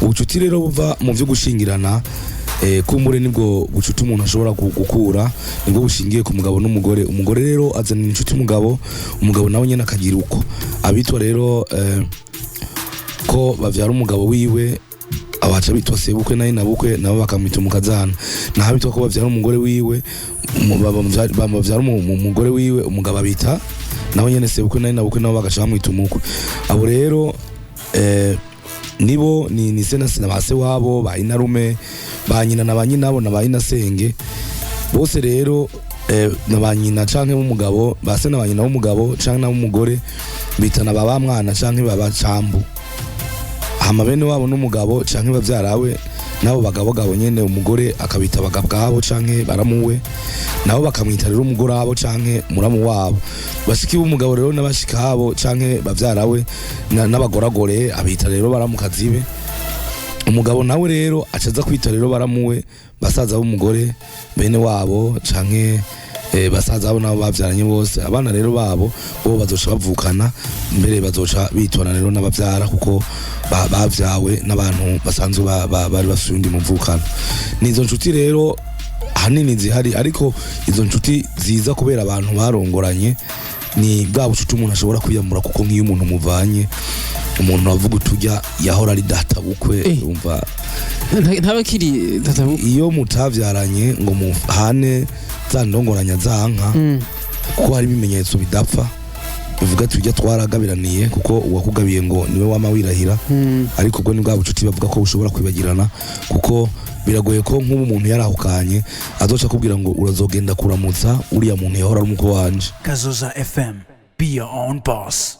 Ubucuti rero buva mu byo gushingirana, kumbure nibwo bucuti umuntu ashobora gukura, nibwo bushingiye ku mugabo n'umugore. Umugore rero azanira inshuti umugabo, umugabo nawe nyene akagira uko abitwa rero ko bavyara umugabo wiwe, abaca bitwa sebukwe na nyinabukwe, nabo bakamwita umukazana. Naho abitwa ko bavyara umugore wiwe, bavyara umugore wiwe, umugabo abita nawe nyene sebukwe na nyinabukwe, nabo bagaca bamwita umukwe. Abo rero nibo ni se na se na ba se wabo, ba inarume, ba nyina na ba nyinabo na ba nyinasenge bose rero, na ba nyina canke b'umugabo, ba se na ba nyina b'umugabo canke n'ab'umugore, bitana ba ba mwana canke ba bacambu. Hama bene wabo n'umugabo canke bavyarawe, nabo bagabogabo nyene, umugore akabita bagabwabo canke baramuwe, nabo bakamwita rero umugore wabo canke muramu wabo. Bashiki b'umugabo rero n'abashikabo canke bavyarawe n'abagoragore abita rero baramukazi be. Umugabo nawe rero acaza kwita rero baramuwe, basaza b'umugore, bene wabo canke basaza babo nabo bavyaranye bose. Abana rero babo bo bazoca bavukana mbere, bazoca bitwana rero n'abavyara, kuko bavyawe n'abantu basanzwe bari bafise uwundi muvukano. Nizo nshuti rero ahanini zihari, ariko izo nshuti ziza kubera abantu barongoranye ni bwa bucuti umuntu ashobora kwiyamura, kuko nk'iyo umuntu muvanye, umuntu avuga uturya yahora ari data bukwe, umva. Ntaba akiri data bukwe. Iyo mutavyaranye ngo muhane za ndongoranya za nka, kuko hari ibimenyetso bidapfa bivuga ati ujya twaragabiraniye, kuko uwakugabiye ngo niwe wama wirahira. Ariko ubwo ni bwa bucuti bavuga ko bushobora kwibagirana, kuko biragoye ko nk'ubu umuntu yarahukanye azoca akubwira ngo urazogenda kuramutsa uriya muntu yahora ari umukwe wanje. Kazoza FM. Be your own boss.